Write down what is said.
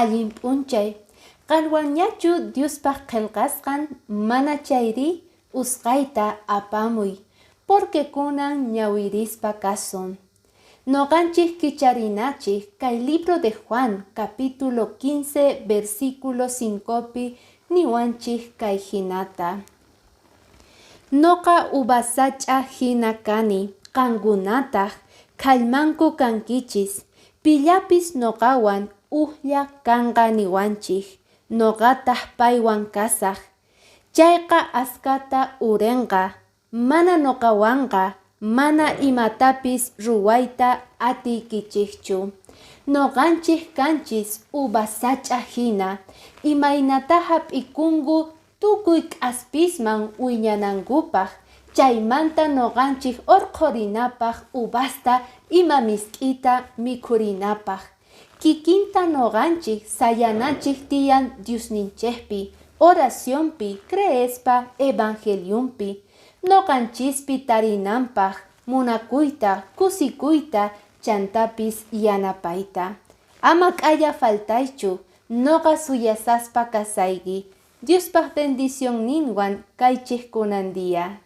Allin p'unchay. Qanwanñachu Diospaq qillqasqan mana chayri usqayta apamuy, porque kunan ñawirispa kasun. Noqanchik kicharinachik kay libro de Juan capítulo 15 versículo 5pi niwanchik kay hinata. Noqa uva sach'a hina kani, qankunataq khallmanku kankichis. Pillapis noqawan ujlla kanqa niwanchik, noqataq paywan kasaq. Chayqa askata urenqa, mana noqawanqa mana imatapis ruwayta atiykichikchu. Noqanchik kanchis uva sach'a hina, imaynata hap'ikunku tukuy k'aspisman wiñanankupaq, chaymanta noqanchik urqhurinapaq uvasta ima misk'ita mikhurinapaq. Kikinta noqanchik sayanachik tiyan Diosninchikpi, oracionpi, creespa evangeliumpi, noqanchispi tarinanpaq munakuyta, kusikuyta, chantapis yanapayta. Ama k'aya faltaychu, noqa suyasaspa kasayki. Diospaq bendicionninwan kaychik kunan día.